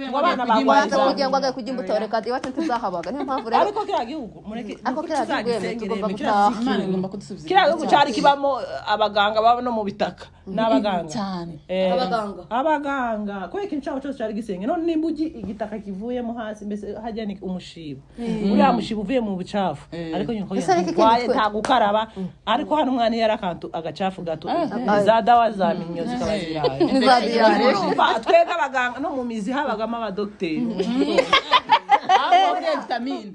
Ngo abana Ngo barwaye kugira ngo kurya imbuto, reka, iwacu ntizahabaga, niyo mpamvu rero. Ariko kiriya gihugu, mureke. Ariko kiriya gihugu, yemwe, tugomba tuzagisengere. gutaha. Imana igomba kudusubiza. Kiriya gihugu cyari kibamo abaganga baba no mu bitaka n'abaganga. Cyane. Abaganga. Abaganga, kubera ikintu cyabo cyose cyari gisenge. None nimba ugi igitaka kivuyemo hasi, mbese hajya ni umushibo, uriya mushibo uvuye mu bucafu, ariko nyine Ese ariko ikintu urwaye nta gukaraba. Ariko hano umwana iyo yari akantu agacafu gato, za dawa za minyo zikaba ziraye. Ni za diyare. Urumva twebwe abaganga no mu mizi habagamo abadogiteri. Aho buriya vitamine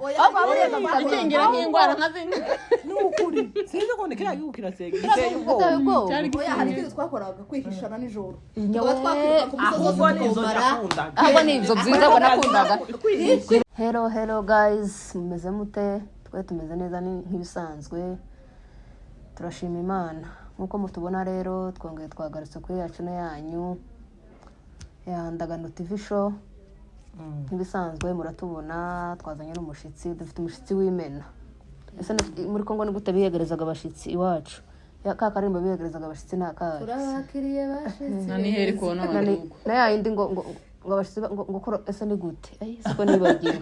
ikingira nk'indwara nka zimwe. Ni ukuri, sinzi ukuntu kiriya gihugu kirasenga, giteye ubwoba. Guteye ubwoba. Cyari Oya, hari ikintu twakoraga, kwihishana nijoro. Nyawe. Tukaba twakwiruka ku misozi Ahubwo yose ni izo tukumara. nakundaga. Ahubwo ni ibyo byiza ngo nakundaga. Hello, hello guys, mumeze mute? Twe tumeze neza, ni nk'ibisanzwe, turashima Imana. Nk'uko mutubona rero, twongeye twagarutse kuri yacu no yanyu ya Ndagano TV Show. Nk'ibisanzwe muratubona, twazanye n'umushyitsi, dufite umushyitsi w'imena. Ese muri Kongo ni gute biyegerezaga abashyitsi? Iwacu ka karimbo biyegerezaga abashyitsi ni akahe? Turabakiriye bashitsi. Na niheri kubona abandugu. Na ya yindi ngo abashyitsi ngo ese ni gute? Ay, siko nibagiwe.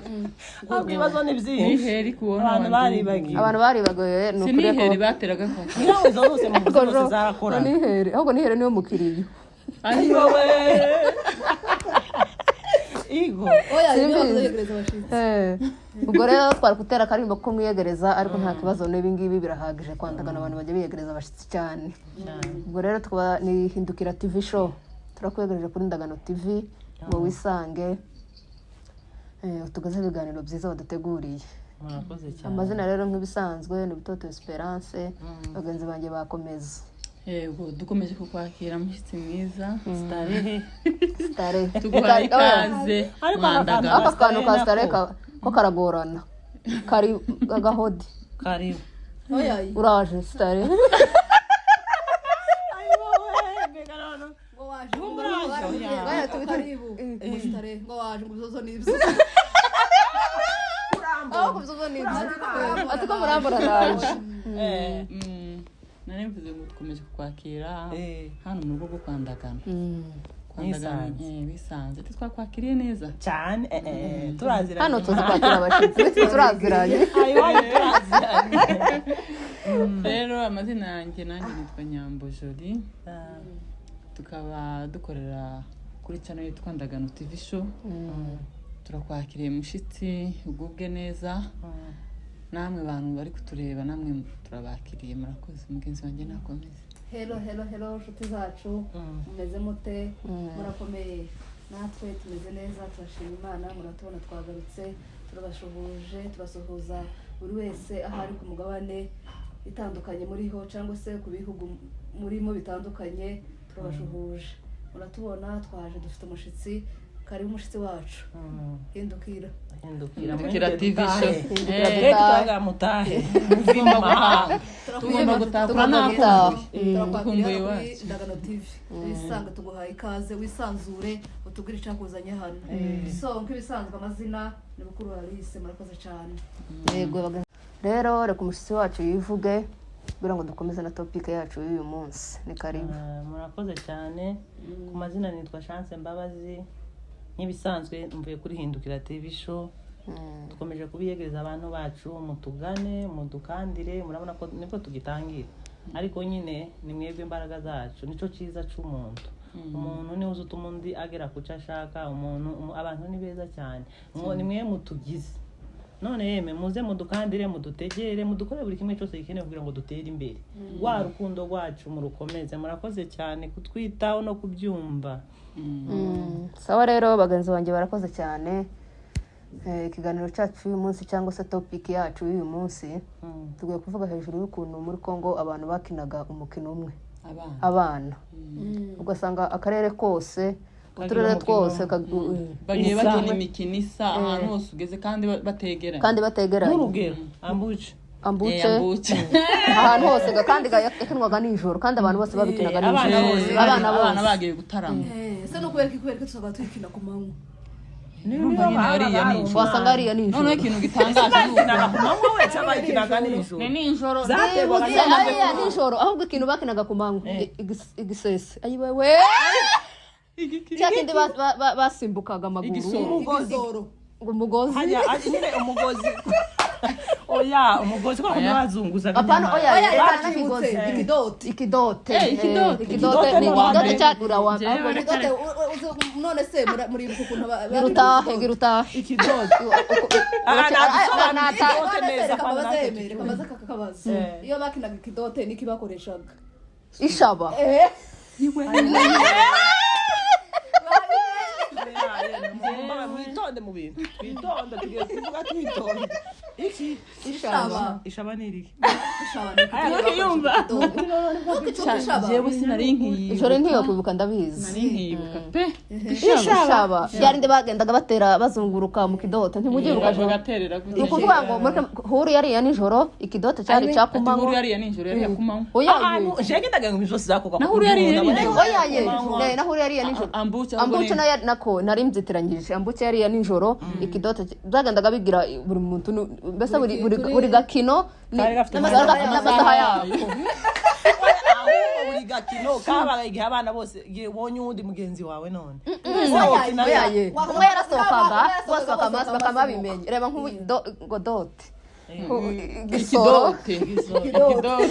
Ahubwo ibibazo ni byinshi. Niheri kubona Abantu abandugu. baribagiwe. Abantu baribagiwe, ni Si ukuri ko niheri bateraga ko Niyo izo zose mu buzima zose zarakora. Nihere, ahubwo nihere niyo mukiriya. Ayiwe, igo. Oya, Simbizi. ibyo bazegereza abashitsi. Ubwo rero twari gutera akarimbo ko mwiyegereza, ariko nta kibazo, n'ibi ngibi birahagije. Kwandagana abantu bajya biyegereza abashyitsi cyane. Ubwo rero tukaba ni Hindukira TV Show, turakwegereje kuri Ndagano TV ngo wisange, utugezeho ibiganiro byiza waduteguriye. Murakoze cyane. Amazina rero nk'ibisanzwe ni Butoto Esperance, bagenzi banjye bakomeza. Yego, dukomeje kukwakira, mushyitsi mwiza. Starehe. Sitare. Tuguhaye ikaze. Ariko Mwandagano. Aka kantu ka Sitare sitare nako. ko karagorana, kari agahodi. Karibu. Oya. Uraje sitare. Ayiwe, mbega none. Ngo waje ngo baramubwiye ngo karibu umusitare, ngo waje ngo uzozo n'ibyo. Aho kubyo ni ibyo, ati ko murambura naje. Nari mvuze ngo dukomeje kukwakira hano mu rugo rwo kwandagana. Kwandagana. Mwisanze. Bisanze twakwakiriye neza. Cyane, turaziranye. Hano tuzi kwakira abashyitsi, turaziranye. Ayiwanyu turaziranye. Rero amazina yanjye nanjye nitwa Nyambo Jolie, tukaba dukorera kuri channel yitwa Ndagano TV Show. Turakwakiriye mushyitsi, ugubwe neza. Namwe bantu bari kutureba, namwe turabakiriye, murakoze. Mugenzi wanjye nakomeze. Hello, hello, hello nshuti zacu, mumeze mute? Murakomeye? Natwe tumeze neza, turashima Imana. Muratubona twagarutse, turabashuhuje, turasuhuza buri wese aho ari ku mugabane itandukanye muriho cyangwa se ku bihugu murimo bitandukanye, turabashuhuje. Muratubona twaje, dufite umushyitsi. Karibu umushyitsi wacu, hindukira. Hindukira. Hindukira TV Show. Hindukira. Reka tutaga mutahe. Tugomba gutaha, tugomba gutaha. Tugomba gutaha. Turanakumbuye. Turakwakiriye Dukumbuye hano kuri iwacu. Ndagano TV, wisanga, tuguhaye ikaze, wisanzure, utubwire icyakuzanye hano. So nk'ibisanzwe amazina ni Bukuru Alice, murakoze cyane. Yego, rero reka umushyitsi wacu yivuge kugira ngo dukomeze na topic yacu y'uyu munsi. Ni karibu. Ah, murakoze cyane. Ku mazina nitwa Chance Mbabazi, nk'ibisanzwe mvuye kuri Hindukira TV Show. Dukomeje kubiyegereza abantu bacu, mutugane, mudukandire. Murabona ko nibwo tugitangira, ariko nyine ni mwebwe imbaraga zacu. Nicyo cyiza cy'umuntu, umuntu niwe uzi utuma undi agera ku cyo ashaka. Umuntu abantu ni beza cyane. Ni mwe mutugize. None yeme, muze mudukandire, mudutegere, mudukore buri kimwe cyose gikenewe kugira ngo dutere imbere. Rwa rukundo rwacu murukomeze. Murakoze cyane kutwitaho no kubyumva. Sawa rero, bagenzi banjye barakoze cyane. Ikiganiro cyacu y'uyu munsi cyangwa se topic yacu y'uyu munsi, tugiye kuvuga hejuru y'ukuntu muri Congo abantu bakinaga umukino umwe. Abana. Abana, ugasanga akarere kose, uturere umukino twose bagiye Isa. bakina imikino isa ahantu hose ugeze, kandi bategeranye. Kandi bategeranye. Nk'urugero ambuce. Ambuce. Ambuce. Ahantu hose kandi yakinwaga nijoro, kandi abantu bose babikinaga Abana nijoro. bose. Abana abana bose. bagiye gutarama. Ese no kubera ko tuzaga tuyikina ku manywa? Urumva nyine hariya nijoro. Wasanga hariya nijoro. Noneho ikintu gitangaje ni uko Bakinaga ku manywa we cyangwa bakinaga nijoro? Ni nijoro. Zaterwaga Bibutse hariya nijoro. Ahubwo ikintu bakinaga ku manywa, igisese, ayiwewe. Cya kindi basimbukaga amaguru. Igisoro. Umugozi. Igisoro. Ngo umugozi. Hajya nyine umugozi, oya, umugozi kwa kundi Oya. bazunguzaga Apana, inyama. oya, Oya, reka reka n'imigozi. nibutse, ikidote. Ikidote. Eh, ikidote. Ikidote Ikidote ni ni uwa ikidote mbere. cyagura wa Jewe reka Ikidote, none se muribuka ukuntu Gira utahe, gira utahe. Ikidote. Ah, nadusobanurire ikidote None se neza, reka kwanza mbabaze, natwe yemere, reka mbaze aka kabazo. Eh. Iyo bakinaga ikidote niki bakoreshaga? Ishaba. Eh. Mwitonde mu bintu, twitonde, tugiye kuvuga twitonde. Iki Ishaba. Ishaba ni iriki? Ishaba ni ikidote. Yumva. Ntukicuke ishaba. Jewe sinari nkiyibuka. Ijoro ntiyo ndabizi. Nari nkiyibuka pe. Ishaba byarinde bagendaga batera bazunguruka mu kidote, ntimujyibuka jo? Bagaterera Ni ukuvuga ngo muri huru yariya nijoro, ikidote cyari icya Ati huru kumanywa. yariya nijoro, yariya kumanywa. Oya. Ahantu jegendaga ngo imisozi zakoga. Naho uri yariya nijoro. Oya ye, ne naho huru yariya nijoro. Ambuce ahubwo. Ambuce nayo nako nari mzitiranyije. Ambuce yariya nijoro, ikidote byagendaga bigira buri muntu mbese buri gakino Kari gafite kari gafite n'amasaha yako. Ahubwo buri gakino kabaga igihe abana bose, igihe ubonye uwundi mugenzi wawe none. Oya ye, umwe yarasohokaga, basohoka amaso bakaba babimenye. Reba nk'ubu ngo dote, igisoro. Ikidote, ikidote.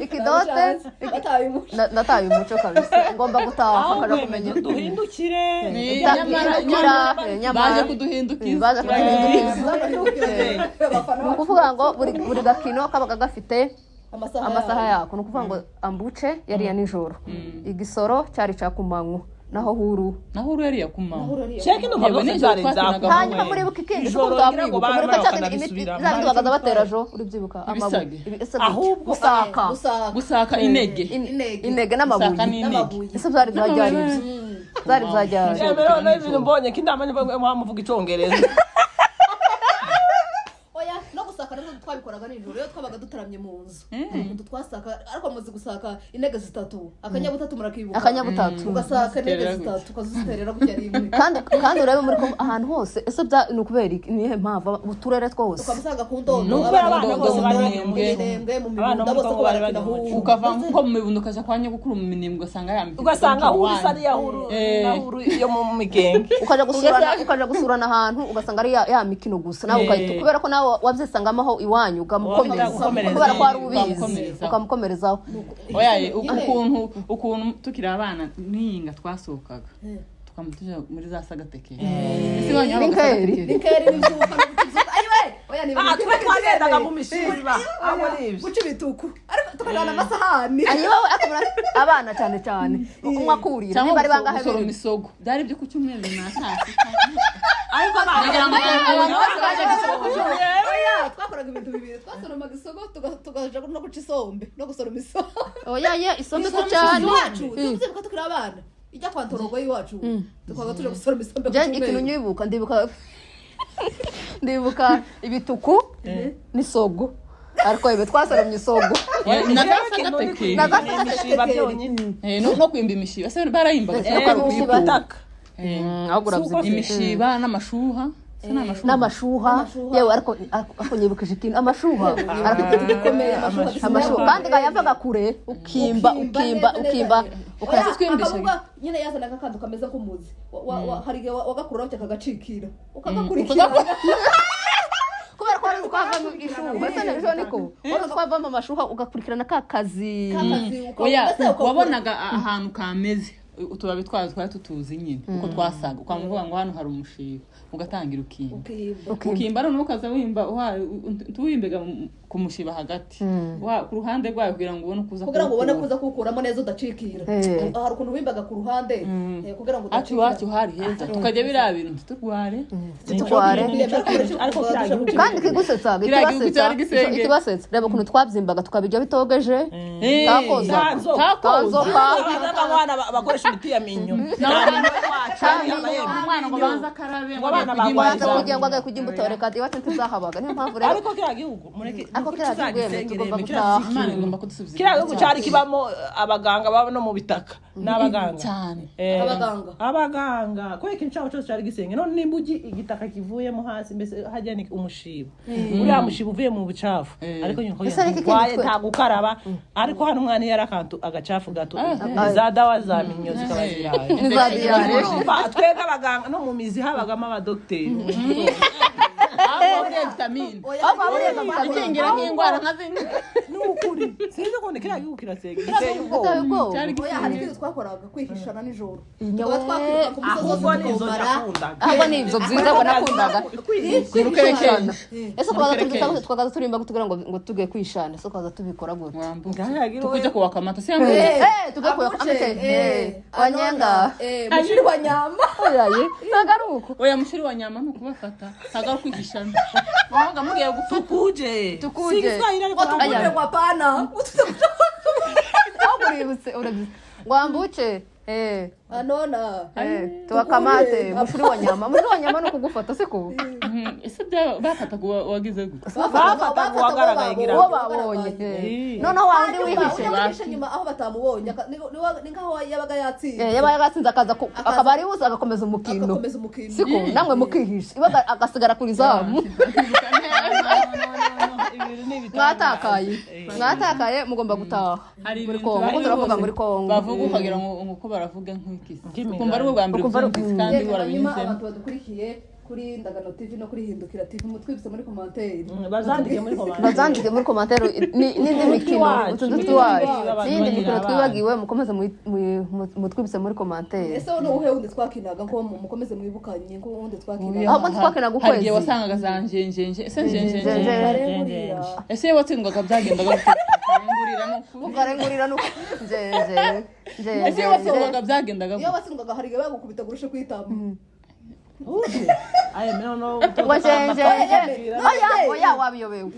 Ikidote. Bataye umuco. Nataye umuco kabisa, ngomba gutaha Aho nkaja kumenya. Duhindukire. Ni nyamara nyamara nyamara baje kuduhindukiza. Baje kuduhindukiza. Abafana Ni ukuvuga ngo buri gakino kabaga gafite amasaha amasaha yako. Ni ukuvuga ngo ambuce yari iya nijoro, igisoro cyari icya kumanywa, naho huru Naho uri yariya kumanywa. Sheke ndumva Yego, byose nijoro byari twakinaga. nzakunywa. Hanyuma muribuka ikindi Ijoro kuko ngira ngo utamwibuka muribuka barabara cya kindi bakanabisubiramo. imiti za bindi bagaza batera jo, uribyibuka? Amabuye. Ibisage. Ibisage. Ahubwo Gusaka. Gusaka. Gusaka inege. Inege. Inege Gusaka n'amabuye. n'inege. N'amabuye. Ese byari byajyari ibyo byari byajyari? Yewe, noneho ibintu mbonye kindamanye muvuga icyongereza. Oya, no gusaka nabwo twabikoraga nijoro iyo twabaga dutaramye mu nzu. Ukuntu twasaka, ariko muzi gusaka intege zitatu, akanyabutatu murakibuka? Akanyabutatu. Ugasaka intege Ziterera zitatu, ukaziterera gutya rimwe. Kandi urebe muri Kongo ahantu hose, ese bya ni ukubera iki? Niyihe mpamvu uturere twose Ukabusanga ku ndondo. Ni ukubera abana bose bari bari mu minembwe, mu Abana mibunda bo muri bose ko Kongo bari barakina bari mu huru. Ukava nko mu mibundo ukaja kwa nyogokuru mu minembwe, ugasanga ya mikino. Ugasanga huru isa n'iya huru na huru yo mu migenge. Ukaja gusurana ahantu, ugasanga ari ya mikino gusa, nawe ugahita, kubera ko nawe wabyisangamo aho iwanyu, ukamukomereza. Ukamukomereza. Kubera ko wari ubizi. Ukamukomerezaho. Ukamukomerezaho. Oya ye, ukuntu tukiri abana n'iyinga twasohokaga tukaba tuja muri za sagatekeri. Ese iwanyu habaga N'inkeri. sagatekeri? Nikeri n'ibyuka no guca ibyuka, ayiwe, oya, ni Ah, twe twagendaga mu mishiba aho ni ibyo. Guca ibituku, ariko tukajyana amasahani. Hanyuma we akamara abana cyane cyane umwe akurira Cyangwa niba ari bangahe gusoroma biri. isogo, byari ibyo ku cyumweru nyuma ya saa sita. Ariko abana Kugira ngo abantu bose baje gusoroma ku cyumweru. Oya, twakoraga ibintu bibiri: twasoromaga isogo, tukaja no guca isombe no gusoroma isombe. Oya ye, isombe se cyane. Iwacu tubyibuka tukiri abana, ijya kwa ntorogo y'iwacu, tukaga tuje gusoroma isombe ku Je ikintu cyumweru. nyibuka, ndibuka ibituku n'isogo, ariko ibi twasoromye isogo. Na za sagatekeri. Na za imishiba byonyine. Eh, no kwimba imishiba se barayimbaga? Eh, Se kwari no kwimba. ukuyikura. Itaka. Eh, Ahubwo urabyibuka. Imishiba n'amashuha se ni amashuha? N'amashuha. N'amashuha. Yewe, ariko nyibukije ikintu, amashuha. Gikomeye, amashuha. Amashuha kandi yavaga kure, ukimba, ukimba, ukimba. Oya, Twimbishaga. akavuga nyine yazanaga akantu kameze nk'umuzi. Hari igihe wagakurura gutya kagacikira, ukagakurikira. Kubera ko wari uzi ko havamo ishuha, ese ejo niko wari uzi ko havamo amashuha, ugakurikirana ka kazi. Kakazi, Oya, mbese wabonaga ahantu kameze, utubabi twazo twari tutuzi nyine uko twasaga, ukamuvuga ngo hano hari umushiba, ugatangira ukimba. Ukimba. Ukimba, noneho ukaza wimba tuwimbega ku mushiba hagati, ku ruhande rwayo, kugira ngo ubone uko uza Kugira ngo ubone kuwukura. kuza kuwukuramo neza udacikira. Eh. Hari ukuntu wimbaga ku ruhande, kugira ngo Ati udacikira. iwacu hari heza, tukajya biriya bintu ntiturware. Tutware. Ariko kiriya gihugu Kandi ikigusetsa, Kiriya gihugu ikibasetsa, cyari gisenge. ikibasetsa, reba ukuntu twabyimbaga tukabirya bitogeje. Kakoza. Kanzoka. Kakoza. Kanzoka. Abana bakoresha imiti ya minyo. Umwana Umwana ngo banze akarabe Ngo abana ngo bagwaye Banza kugira ngo agaye kujya imbuto, reka iwacu ntizahabaga, niyo mpamvu rero. Ariko kiriya gihugu mureke. Ariko kiriya gihugu yemwe, tugomba gutaha. Imana igomba kudusubiza. Kiriya gihugu cyari kibamo abaganga baba no mu bitaka n'abaganga. Cyane. Abaganga. Abaganga, kubera ikintu cyabo cyose cyari gisenge. None nimba ugi igitaka kivuyemo hasi, mbese hajya ni umushiba, uriya mushiba uvuye mu bucafu. Ariko nyine Ese ariko ikintu urwaye twe- nta gukaraba. Ariko hano umwana iyo yari akantu agacafu gato, za dawa za minyo zikaba ziraje. Ni za diyare. Urumva, twebwe abaganga no mu mizi habagamo abadogiteri. Ahubwo buriya vitamine Ahubwo buriya vitamine. Ikingira nk'indwara nka zimwe. Ni ukuri, sinzi ukuntu kiriya gihugu kirasenga, giteye ubwoba. Giteye ubwoba. Cyari Oya, hari ikintu twakoraga, kwihishana nijoro. Inyo Tukaba we. twakwiruka ku misozi Ahubwo yose ni izo tukawumara. nakundaga. Ahubwo ni ibyo byiza ngo nakundaga. Urukerekeye. Ese twabaza turimba kugira ngo tuge kwishana, ese twaza tubikora gute? Tukujya kuwaka amata se yambaye. Eh, tuge kuwaka Abuce, amata, wanyenga. Mushiri wa nyama. Oyaye, ntabwo ari uko. Oya, mushiri wa nyama ni ukubafata, ntabwo ari ukwihishana, wabaga mugiye gufata. Tukuje. Tukuje. Si Igiswahili ariko. Ngo tukuje Aya. ngo hapana. Ahubwo uributse, urabizi ngo wambuke Anona. Tubakamate mushuri wa nyama. Mushuri wa nyama ni ukugufata, siko? Ese bafataga uwagize gute? Bafataga uwagaragaye ngira Uwo babonye. Noneho wa wundi wihishe. Ujya wihishe nyuma aho batamubonye, ni nkaho yabaga yatsinze. Yabaye agatsinze, akaza akaba ari buze agakomeza umukino. Agakomeza umukino. Siko namwe mukihisha, iwe agasigara ku izamu. Ibintu ni ibitangaza. Mwatakaye, mwatakaye, mugomba gutaha Hari muri ibintu Kongo kuko turavuga muri Kongo. Bavuga ukagira ngo uko baravuga nk'ikisi. Nk'imigani. Ukumva ari bwo bwa mbere Ukumva ari- ubyumvise kandi Yewe, hanyuma warabinyuzemo. abantu badukurikiye kuri Ndagano TV no kuri Hindukira TV, mutwibutse muri commentaire. Bazandike muri commentaire. Bazandike muri commentaire n'indi mikino. Utwiwacu. Utuntu twacu Abantu n'iyindi bagira mikino abana. twibagiwe, mukomeze mutwibutse muri commentaire. Ese wowe uhe wundi twakinaga, ngo mukomeze mwibukanye ngo wundi twakinaga? Ahubwo twakinaga Hari igihe ukwezi. wasangaga za njenjenje, ese njenjenje? Njenjenje. Karengurira. Ese iyo watsindwaga byagendaga gute? Karengurira ni ukuri. Ukarengurira nuko njenje njenje. Ese iyo watsindwaga byagendaga Iyo gute? watsindwaga, hari igihe bagukubita urushe kwitama. Aya noneho. Ngo njenjenje, oya oya, wabiyobewe.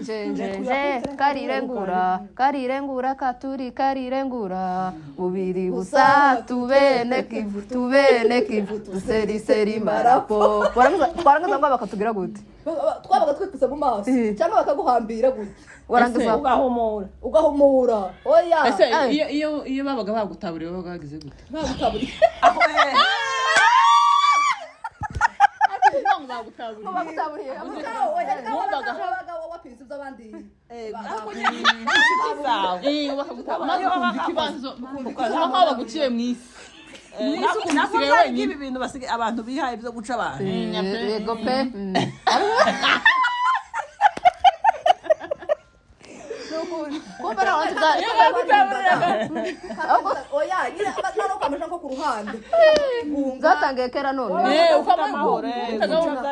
Njenjenje karirengura, karirengura katuri karirengura bubiri busa, tubene kivu, tubene kivu, duseriseri marapo. Warangiza ngo bakatugira gute? Twabaga twipfutse mu maso cyangwa bakaguhambira gutya. Warangiza Ugahumura. Ugahumura, oya. Ese iyo babaga bagutaburiye babaga bagize gute? Ntagutaburiye. Bagutaburiye. Bagutaburiye. Oya, wabaga wapinze iby'abandi. Inshuti zawe. Maze ukumva ikibazo, ukumva nkaho baguciye mu isi, mu isi ukumva Nako usigaye byari wenyine. nk'ibi bintu basigaye abantu bihaye byo guca abantu. Yego pe. Kumva nawe Oya nyine noneho ukamenya nko ku ruhande. zatangiye kera none. Ufite amahoro,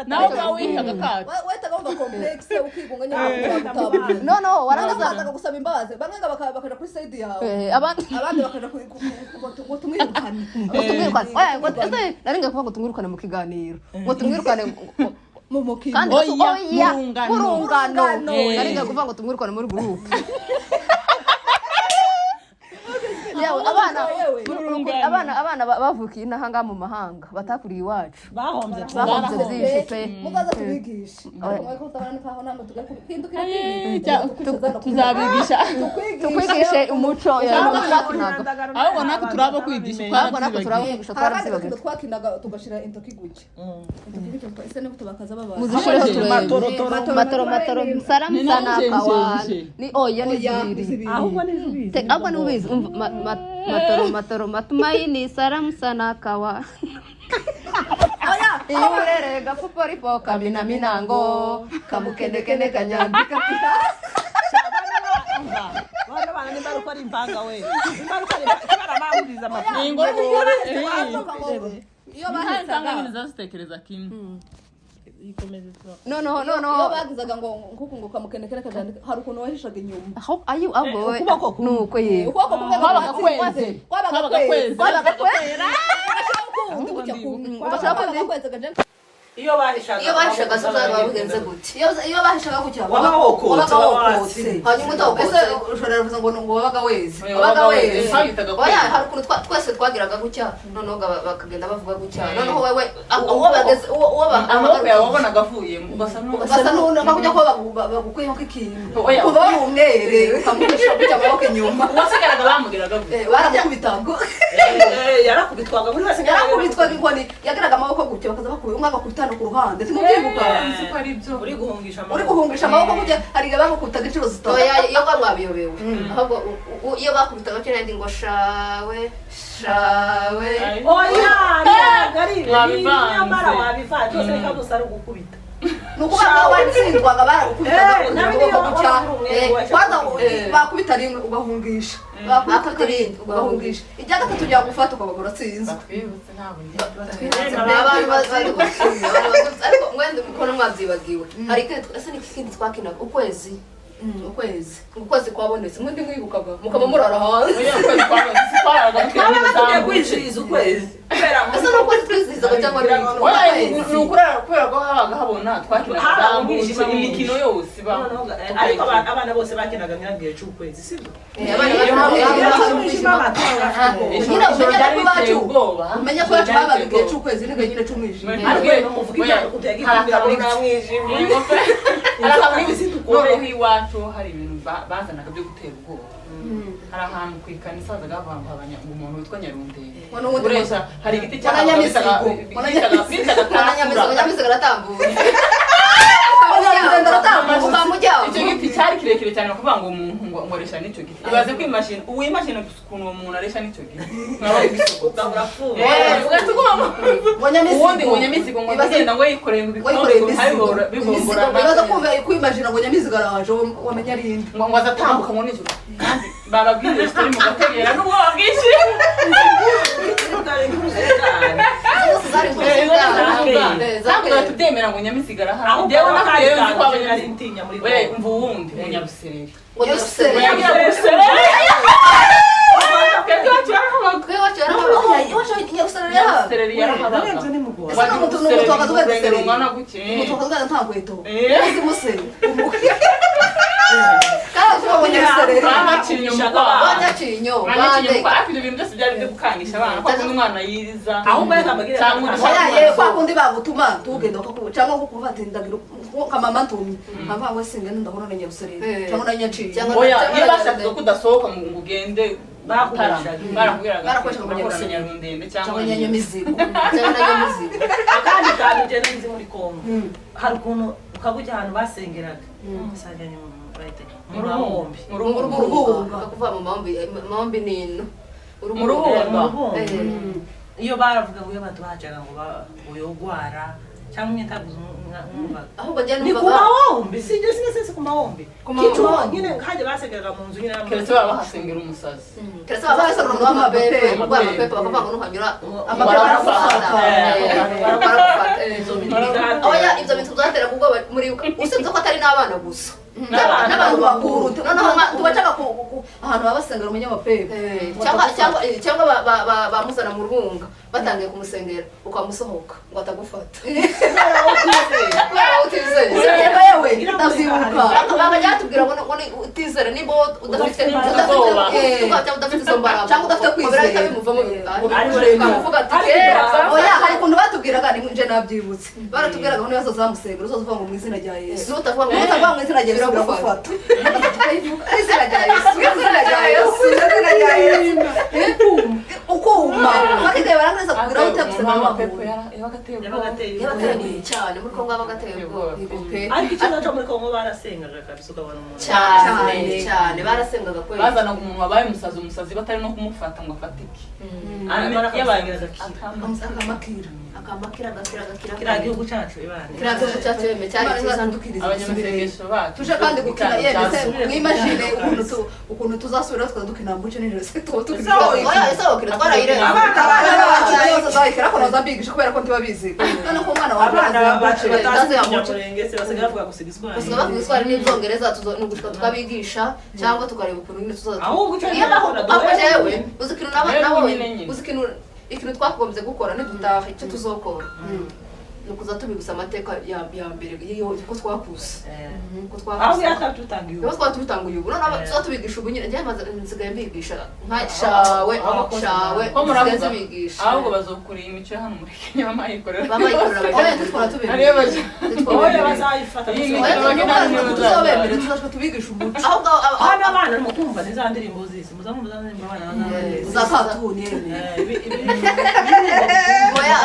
Nawe ubwawe wihaga akato. Wahitaga wumva complexe, ukigunga nyine gutabura. Noneho warangiza Bakaza gusaba imbabazi, bamwe ngo bakaja kuri side yawe, abandi abandi bakaja ngo tumwirukane. Ngo tumwirukane. Oya, ngo ese nari ngiye kuvuga ngo tumwirukane mu kiganiro, ngo tumwirukane mu mukino. Kandi Oya, oya, mu rungano. mu rungano. Mu rungano. Nari ngiye kuvuga ngo tumwirukane muri groupe. Yewe, abana Yewe. abana bavukiye inaha ngaha mu mahanga, batakuriye iwacu, Bahombye. bahombye byinshi pe. Muzaza tubigishe, ariko mwari kutabana nkaho namwe tugahindukira. Tuzabigisha. Tukwigishe umuco twakinaga. Ahubwo natwe turaba kwigisha. Ahubwo natwe turaba kwigisha. Hari akandi Twarabyibagiwe. gakino twakinaga, tugashira intoki gutya, intoki gutya. Ese nibwo bakaza babaza? Muzishireho turebe. Matoro, toro. Matoro matoro salamu Ni sana nawe kawana. njenjenje. Ni oya, ni Oya, zibiri. zibiri. Ahubwo ni zibizi. Ahubwo ni ubizi. Umva, matoro matoro matumaini salamu sana kawa. Iurere gapuporipo kamina minango kamukendekende kanyandika. Bana bana, nimba ari uko ari impanga we, nimba ari uko ari impanga barabahuriza amafaranga. Ni ingoro. Iyo Impanga bahesaga nyine zazitekereza kimwe. Ikomeze tuba- Noneho iyo noneho bagizaga ngo nkuku ngo kamukenekere kajandika, hari ukuntu wahishaga inyuma. Aho ayo ahubwo wowe Ukuboko kumwe. nuko yewe. Ukuboko kumwe Kwabaga kwatsinze. kweze. Kwabaga Kwabaga kweze. kweze. Kwabaga kwera. Ugashyiraho ukundi gutya kumwe. Ugashyiraho ukundi. Kwabaga kweze kajandika. Iyo bahishaga Iyo bahishaga se byaba bigenze gute? Iyo bahishaga gutya Wabaga wokotse, wabaga wabaga wokotse. Hanyuma utawukotse. Ese ushobora kuvuga ngo wabaga weze, Oya, wabaga wabaga weze. weze. Twabitaga Oya, kweza. hari ukuntu twese twagiraga gutya, noneho bakagenda bavuga gutya, noneho wewe uwo bageze uwo Amaboko yawe wabonaga avuyemo ugasa Ugasa nka kujya ko bagukuyeho nk'ikintu, Oya. kuva wari umwere ukamuhisha gutya amaboko inyuma. Uwasigaraga bamugeraga gutya. Baramukubitaga. Yarakubitwaga buri wese. Yarakubitwaga inkoni, yagiraga amaboko gutya, bakaza bakubita umwe agakubita hano ku ruhande, simubyibuka? Nzi ko ari byo. Uri guhungisha amaboko. Uri guhungisha amaboko gutya, hari igihe bamukubitaga inshuro 3. Oya, iyo ngo mwabiyobewe, ahubwo iyo bakubitaga kino ndi ngo shawe shawe. Oya, ntabwo ari ibi. Wabivanze. Nyamara wabivanze byose, reka gusa ari ugukubita. Ni ukuvuga ko watsindwaga baragukubitaga Eh, nawe ukuboko niyo gutya. waba uri umwere wacu. Kwanza Eh. bakubita rimwe ugahungisha, bakubita Bakubita kabiri irindi, ugahungisha, irya gatatu ryagufata ukaba uratsinzwe. Batwibutse ntabwo ngiye. Abantu bazi, ariko mwenda mukona mwabyibagiwe. Hari ikindi ese ni ikindi twakinaga ukwezi? Ukwezi. Ukwezi kwabonetse, mwende mwibukaga mukaba murara hanze. Oya, ukwezi kwabonetse, twaraga Twaba tugiye mutwe. kwizihiza ukwezi kubera Ese ni ukwezi twizihizaga cyangwa ni iki? Oya, ni ukurara kubera ko habaga habona, twakinaga Habaga zambutse umwijima mwinshi. imikino yose iba. Noneho ariko abana bose bakinaga nyirabwiye cy'ukwezi, sibyo? Abana Iyo bacu- Umwijima abantu bafite ubwoba. Ijoro Nyine ijoro umenya ryari ko riteye iwacu ubwoba. umenya ko iwacu habaga igihe cy'ukwezi n'igihe nyine cy'umwijima. Ariko wenda muvuga ibyo kutega Hari ikumira nta mwijima. Noneho iwacu hari ibintu bazanaga byo gutera ubwoba. Hari ahantu ku ikanisa hazaga havuga ngo ngo umuntu witwa Nyarundende Ngo n'uwundi uresha, hari igiti Ngo na Nyamisigo. Ngo na bitaga Nyamizigo, tasura. Nyamizigo aratambutse. Nyarundende aratambutse. Ukamujyaho. Icyo giti cyari kirekire cyane, bakavuga ngo umuntu ngo aresha n'icyo giti. Ibaze ko imashini uwimashini ukuntu uwo muntu aresha n'icyo giti mwaba gisogota. Urapfuye. Ugahita uguma mu Ngo Nyamisigo. Ubundi ngo Nyamisigo ngo Ibaze- agenda ngo yikoreye ngo ngo yikoreye ibikombe imizigo. bihomborana. Ibaze kumva kwimajina ngo Nyamisigo araje, wamenya ari inde. Ngo azatambuka ngo nijoro, kandi bababwiriye tutari mu gategera n'ubwoba bwinshi. Zose zari inkuru z'ubwana. Ntabwo tubyemera ngo Nyamisigo arahari. Ahubwo Njyewe nakuriyeyo nzi ko nari abanyamisigo ntinya muri we umva uwundi ngo Nyarusereri. Ngo Nyarusereri. Nyarusereri twebwe iwacu yarahabaga. Twe iwacu yarahabaga. Iwacu Nyarusereri yarahabaga. Nyarusereri yarahabaga. Narebye ni mu Rwanda. Ese ni umuntu wakazuba Urusengero Nyarusereri? rungana gutya. Umuntu wakazuba nta nkweto. Eh. Uzi muse kandi tuba ngo Nyarusereri. Babaciye umukwabu. Banyacinyo, Banyacinye bande. umukwabu. Ariko ibyo bintu byose byari byo gukangisha abana kwa kundi umwana yiriza Ahubwo reka mbabwire cyangwa akantu. Oya, udashaka ye kwa kundi bagutuma tugenda bakakubu cyangwa nko kuvuga ati ndagira nka mama ntumye nkavuga ngo singenda ndahura na Nyarusereri Eh. cyangwa na Nyaciye. Cyangwa- Oya, iyo bashakaga ko udasohoka ngo ugende Bakoreshaga. barakubwiraga Barakoreshaga urahura na Nyarusereri. Nyarundende cyangwa cyangwa Nyamizigo. Cyangwa na Nyamizigo. Akandi kantu ugenda nzi muri Kongo, hari ukuntu ukaba ujya ahantu basengeraga, usanga ni mu bahita mu ruhumbi. Mu Mu ruhumbi. Ruhumbi. Bakakuvuga mu mahombi, mahombi ni ino. Mu Ruhumbi. Mu ruhumbi. Eh. Iyo baravuga ngo iyo abantu bahacaga ngo uyogwara cyangwa imyenda mwumvaga Ahubwo njye ni ku numvaga mahombi, si ibyo sinese si ku mahombi. Ku mahombi. Kicuho nyine hajya basengeraga mu nzu nyine Keretse baba bahasengera umusazi. Keretse baba basanga umuntu w'amapepe, w'amapepe bakavuga ngo nuhanyura Amapepe baragufata. aragufata. Baragufata. Izo bintu bizatera. Oya, ibyo bintu byateraga ubwoba muri usibye ko atari n'abana gusa. N'abantu N'abantu bakuru. bakuru. Noneho Tubacaga ahantu baba basengera umunyamapepe. Cyangwa bamuzana mu rwunga batangiye kumusengera ukamusohoka ngo atagufata kubera wowe utizeye. Yewe ndabyibuka. Bakajya batubwira ngo ni utizere nimba wowe udafite Ubwoba. udafite cyangwa udafite izo mbaraga Cyangwa udafite ngo birahita kwizera. bimuvamo Ariko- ukavuga ati Ariko- kera Oya, hari ukuntu batubwiraga ni nje nabyibutse, baratubwiraga ngo niba zamusengera uzaza uvuga ngo mu izina rya Yesu. Nutavuga ngo Nutavuga mu izina rya Yesu biragufata. biragufata. Mu izina rya Yesu, mu izina rya Yesu, mu izina rya Yesu, ukuma bakigaye barangiza kugira ngo Umuntu utagusenga w'amapepo n'amaguru. yabaga ateye ubwoba. Yabaga ateye ubwoba. Yabateye cyane muri Kongo yabaga ateye ubwoba pe. Ariko ikibazo cyo muri Kongo barasengaga kabisa ukabona umuntu Cyane Cyane. cyane barasengaga kweli. Bazanaga umuntu wabaye umusazi, umusazi batari no kumufata ngo afatike. Yabaye agakira. Akamakira. Akamakira agakira agakira. Kiriya gihugu cyacu ibana. Kiriya gihugu cyacu yeme cyari Imana cyiza. izadukiriza Abanyamasengesho bacu tuje kandi gukina ye ndetse Cyasubire. mwimagine ukuntu tuzasubira tukaza dukina mbuce nijoro se tuba tukina. Oya, isohokera twarayirenze. Abana bacu byose bazayikora ko naza mbigisha kubera ko ntibabizi none ko umwana wawe Abana bacu azamuce. batazi Batazi Kinyamurenge se basigaye bavuga gusa igiswahili. Gusa bavuga igiswahili n'ibyongereza ni ugushika tukabigisha cyangwa tukareba ukuntu nyine tuzaza. Ahubwo icyo Iyo ngira aho ngo aho jewe uzi ikintu Rero nabonye nyine nyine. uzi ikintu twakagombye gukora nidutaha icyo tuzokora. Ni ukuza tubibutsa amateka ya mbere y'iyo ko twakuze, ko Aho twakuze. Yakabitangiye. Niho twaba tubitanguye ubu, noneho tuza tubigisha ubu nyine. Njyewe nsigaye mbigisha nka shawe shawe, Ko nsigaye muravuga nzibigisha. Ahubwo bazokurira imico ya hano muri Kenya, bamayikorera. Babayikorera. Oya, ntitwara Ariyo tubemerera. Oya, bazayifata. Iyi Gusa. mikino bagenda niyo. Tuzabemerera, tuzashaka tubigisha umuco. Ahubwo Hano abana mukumva ni za ndirimbo zisi, muzamumva za ndirimbo abana bazabaririmba. Za katuni. Oya,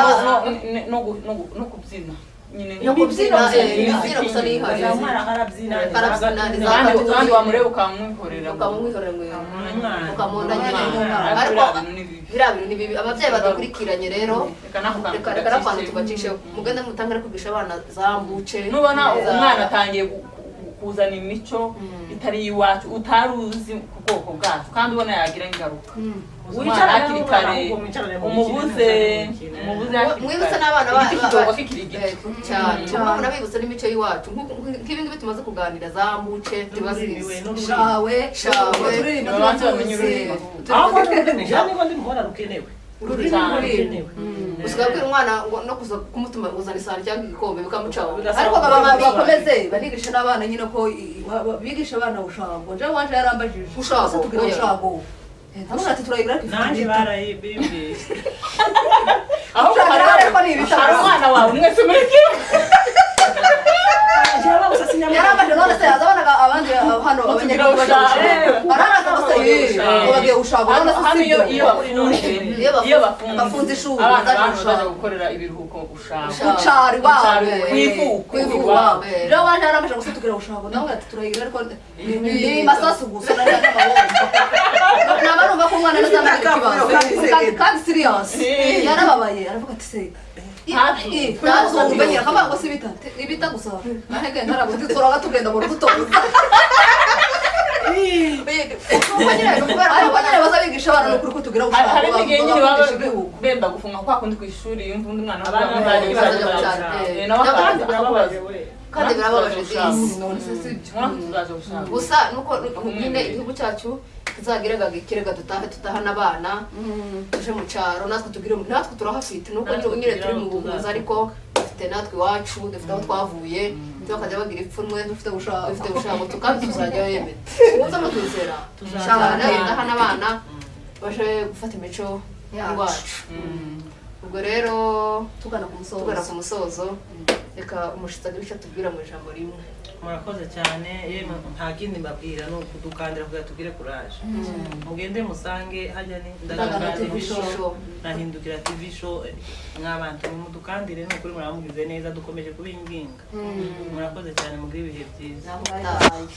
No kubyina nyine. No kubyina, Imiziki. imbyino gusa ni ihari. Umwana arabyina. Arabyina, ni za Kandi katuni. kandi wamureba ukamwihorera. Ukamwihorera ngo Umwana. ukamunda nyine. Ariko Ariko biriya bintu ni bibi. Biriya bintu ni bibi, ababyeyi badukurikiranye rero. Reka n'ako kantu Reka reka n'akantu tugacishe. tugacisheho, mugende mutangire kwigisha abana za mbuce. Nubona umwana atangiye kuzana imico itari iwacu, utari uzi ku bwoko bwacu, kandi ubona yagira ingaruka, uzi umwana Wicarane hakiri n'umwana, kare, ahubwo mwicarane mu umubuze mikino, umubuze hakiri Mwibutse kare. n'abana Igiti kigororwa kikiri gito. Cyane. Murabona bibutse n'imico y'iwacu, nk'ibi ngibi tumaze kuganira, za mbuce tubazizi. Shawe. Shawe. Turirimba. Babanze bamenye ururimi. Ahubwo n'ururimi, jewe niko ndi mbona rukenewe. Ururimi. Cyane. Rukenewe. Usigaye abwira umwana ngo no kuza kumutuma uzana isahani cyangwa igikombe bikamucaho. Bigasaba Ariko ko baba bakomeze. bakomeze banigisha n'abana nyine ko bigisha abana ushago. Njyewe wanje yarambajije. Ushago, Ese tugira oya. ushago? Ntabwo ati turayigira, ariko ifite Nanjye ibiti. barayibimbwiye. Ahubwo Ushaka hari ariko ni ibitaro. hari umwana wawe mwese muri kimwe. Jewe gusa sinyamubona. Yarambajije none se yazabonaga abandi hano abanyagihugu baje ushago. gushago, araza ngo se ngo bagiye gushago none se? Hano Si iyo byo. Iyo bafunze, Iyo iyo bafunze, bafunze ishuri, abana bazaje bantu gushago. baje gukorera ibiruhuko ushago. Ushago. Ucari iwabo. Ku ivuko. Ku ivuko Iwabo. iwabo. Rero wanje yarambajije ngo se tugira gushago, nawe ati turayigira, ariko ni masasu gusa n'amabombo. Naba numva ko umwana azamenya ikibazo. Kandi serious, yarababaye, aravuga ati se ntazumve nyine, akavuga ngo si ibita, ibita gusa nahege ntarabuze, turaga tugenda mu rugo utoza. Nuko nyine ni ukubera ko Ariko nyine bazabigisha abana n'ukuri ko tugira Hari gushago, n'igihe nyine baba bakigisha ibihugu. benda gufunga kwa kundi ku ishuri, yumva undi mwana Abana avuga ngo bazajya bazajya gushaka. gushaka. Nawe Kandi akaza birababaje akakubaza. we. Kandi birababaje disi. None se si byo? Mwana tuzaje gushaka. Gusa nuko nyine igihugu cyacu kizagiraga ikirega, dutahe, tutahana abana, tuje mu cyaro natwe tugire, natwe turahafite. Nuko Natwe nyine turi mu tugira aho buhunzi, ariko dufite natwe iwacu, dufite aho twavuye, bakajya bagira ipfunwe. Dufite gushaka. Dufite gushaka, kandi tuzajyayo yemeye, ubuze no twizera Tuzaza. cyane, dutahana abana baje gufata imico Yacu. iwacu. Ubwo rero tugana ku musozo. Tugana ku musozo, reka umushitsi agire icyo atubwira mu ijambo rimwe. Murakoze cyane. Yemwe, nta kindi mbabwira, ni ukudukandira kugira tugire kuraje. Mugende musange hajya ni Ndagano Ndagano TV TV Show. Show nahindukira TV Show. Mwabantu mudukandire, ni ukuri muramugize neza, dukomeje kubinginga. Murakoze cyane, mugire ibihe byiza. Naho Bye utaha. bye.